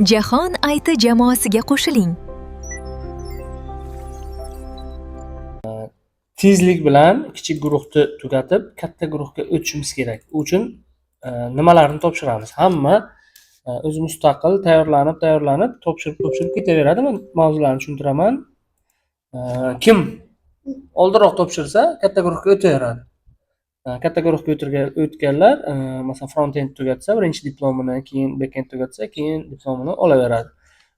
Jahon IT jamoasiga qo'shiling. Tezlik bilan kichik guruhni tugatib, katta guruhga o'tishimiz kerak. U uchun nimalarni topshiramiz? Hamma o'zi mustaqil tayyorlanib, tayyorlanib, topshirib, topshirib ketaveradi. Men mavzularni tushuntiraman. Kim oldinroq topshirsa, katta guruhga o'taveradi. Katta guruhga o'tganlar, masalan, front end tugatsa, birinchi diplomini, keyin back end tugatsa, keyin diplomini olaveradi.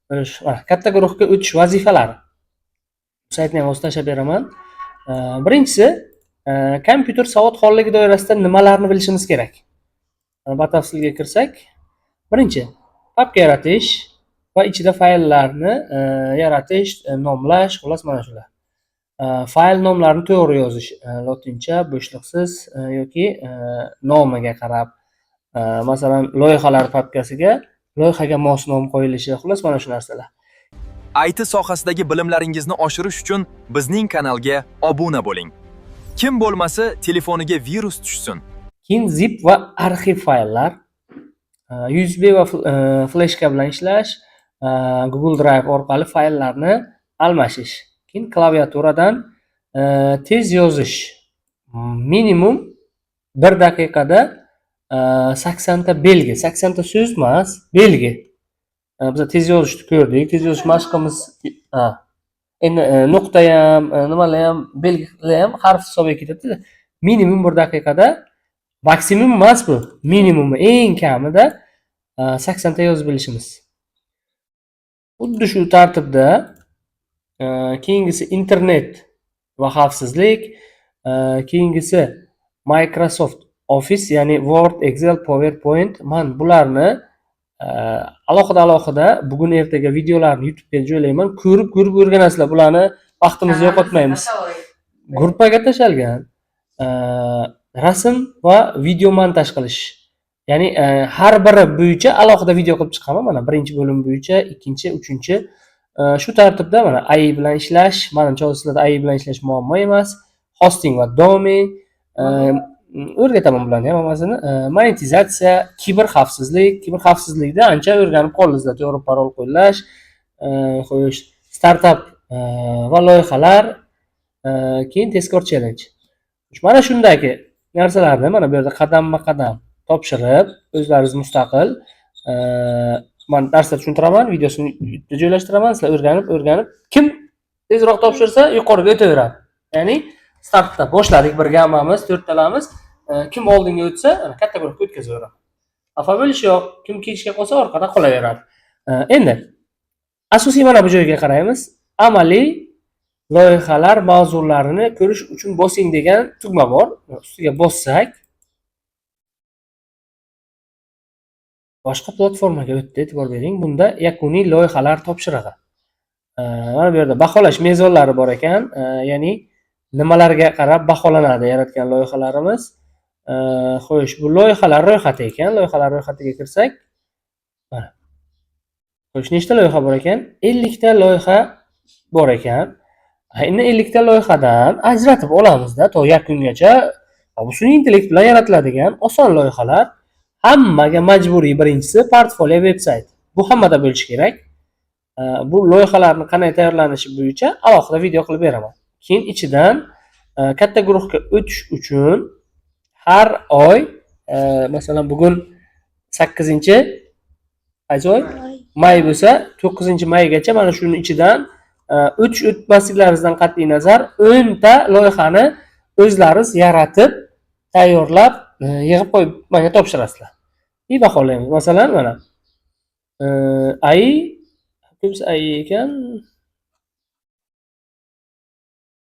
Mana katta guruhga o'tish vazifalari. Saytni ham hozir tashlab beraman. Birinchisi, kompyuter savodxonligi doirasida nimalarni bilishimiz kerak? Batafsilga kirsak, birinchi, papka yaratish va ichida fayllarni yaratish, nomlash, xullas mana shular. Fayl nomlarini to'g'ri yozish, lotincha, bo'shliqsiz yoki nomiga qarab, masalan, loyihalar papkasiga loyihaga mos nom qo'yilishi, xullas mana shu narsalar. IT sohasidagi bilimlaringizni oshirish uchun bizning kanalga obuna bo'ling. Kim bo'lmasa telefoniga virus tushsin. Keyin zip va arxiv fayllar, USB va fleshka bilan ishlash, Google Drive orqali fayllarni almashish. Keyin klaviaturadan tez yozish. Minimum 1 daqiqada 80 ta belgi, 80 ta so'z emas, belgi. Biz tez yozishni ko'rdik. Tez yozish mashqimiz, ha. Endi nuqta ham, nimalar ham, belgilar ham harf hisobiga ketadi. Minimum 1 daqiqada, maksimum emas bu, minimumi, eng kamida 80 ta yozib bilishimiz. Xuddi shu tartibda keyingisi internet va xavfsizlik, keyingisi Microsoft Office, ya'ni Word, Excel, PowerPoint. Man bularni alohida alohida bugun ertaga videolarni YouTube'ga joylayman. Ko'rib ko'rib o'rganasizlar. Bularni vaqtimizni yo'qotmaymiz. Gruppaga tashalgan rasm va video montaj qilish. Ya'ni har biri bo'yicha alohida video qilib chiqaman. Mana birinchi bo'lim bo'yicha, ikkinchi, uchinchi. Shu tartibda mana AI bilan ishlash, manimcha hozir sizlarda AI bilan ishlash muammo emas. Hosting va domen, o'rgataman bularni ham hammasini. Monetizatsiya, kiber xavfsizlik, kiber xavfsizlikda ancha o'rganib qoldingizlar, to'g'ri parol qo'llash, xo'sh, startap va loyihalar, keyin tezkor challenge. Mana shundagi narsalarni mana bu yerda qadamma-qadam topshirib, o'zlaringiz mustaqil, man darsda tushuntiraman, videosini YouTube'da joylashtiraman, sizlar o'rganib, o'rganib, kim tezroq topshirsa yuqoriga o'taveradi. Ya'ni startda boshladik birga hammamiz, to'rttalamiz. Kim oldinga o'tsa, ana katta guruhga o'tkazaveradi. Xafa bo'lish yo'q, kim kechga qolsa orqada qolaveradi. Endi asosiy mana bu joyga qaraymiz. Amaliy loyihalar mavzularini ko'rish uchun bosing degan tugma bor. Ustiga bossak, boshqa platformaga o'tdi, e'tibor bering. Bunda yakuniy loyihalar topshirig'i. Mana bu yerda baholash mezonlari bor ekan, ya'ni nimalarga qarab baholanadi yaratgan loyihalarimiz. Xo'sh, bu loyihalar ro'yxati ekan. Loyihalar ro'yxatiga kirsak, mana. Xo'sh, nechta loyiha bor ekan? 50 ta loyiha bor ekan. Endi 50 ta loyihadan ajratib olamizda to yakungacha. Bu sun'iy intellekt bilan yaratiladigan oson loyihalar. Hammaga majburiy birinchisi portfolio veb-sayt. Bu hammada bo'lishi kerak. Bu loyihalarni qanday tayyorlanishi bo'yicha alohida video qilib beraman. Keyin ichidan katta guruhga o'tish uchun har oy, masalan, bugun 8-qaysi oy? May bo'lsa, 9-maygacha mana shuni ichidan o'tish o'tmasliklaringizdan qat'iy nazar 10 ta loyihani o'zlaringiz yaratib, tayyorlab, yig'ib qo'yib menga topshirasizlar. И baholaymiz. Masalan, mana AI, ko'pisi AI ekan.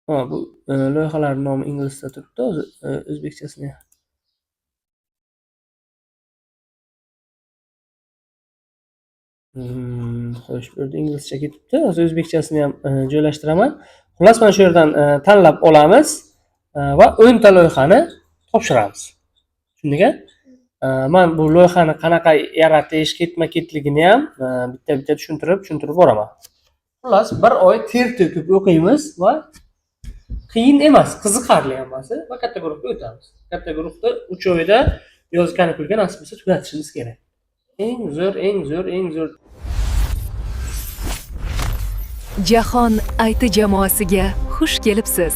Ha, bu loyihalarning nomi inglizcha turibdi, o'zi o'zbekchasini. Xo'sh, bu yerda inglizcha ketibdi. Hozir o'zbekchasini ham joylashtiraman. Xullas, mana shu yerdan tanlab olamiz va 10 ta loyihani topshiramiz. Tushundik-a? Man bu loyihani qanaqa yaratish, ketma-ketligini ham bitta-bitta tushuntirib, tushuntirib boraman. Xullas, bir oy ter to'kib o'qiymiz va qiyin emas, qiziqarli hammasi va katta guruhga o'tamiz. Katta guruhda 3 oyda yozgi kanikulga nasib bo'lsa tugatishimiz kerak. Eng zo'r, eng zo'r, eng zo'r. Jahon IT jamoasiga xush kelibsiz.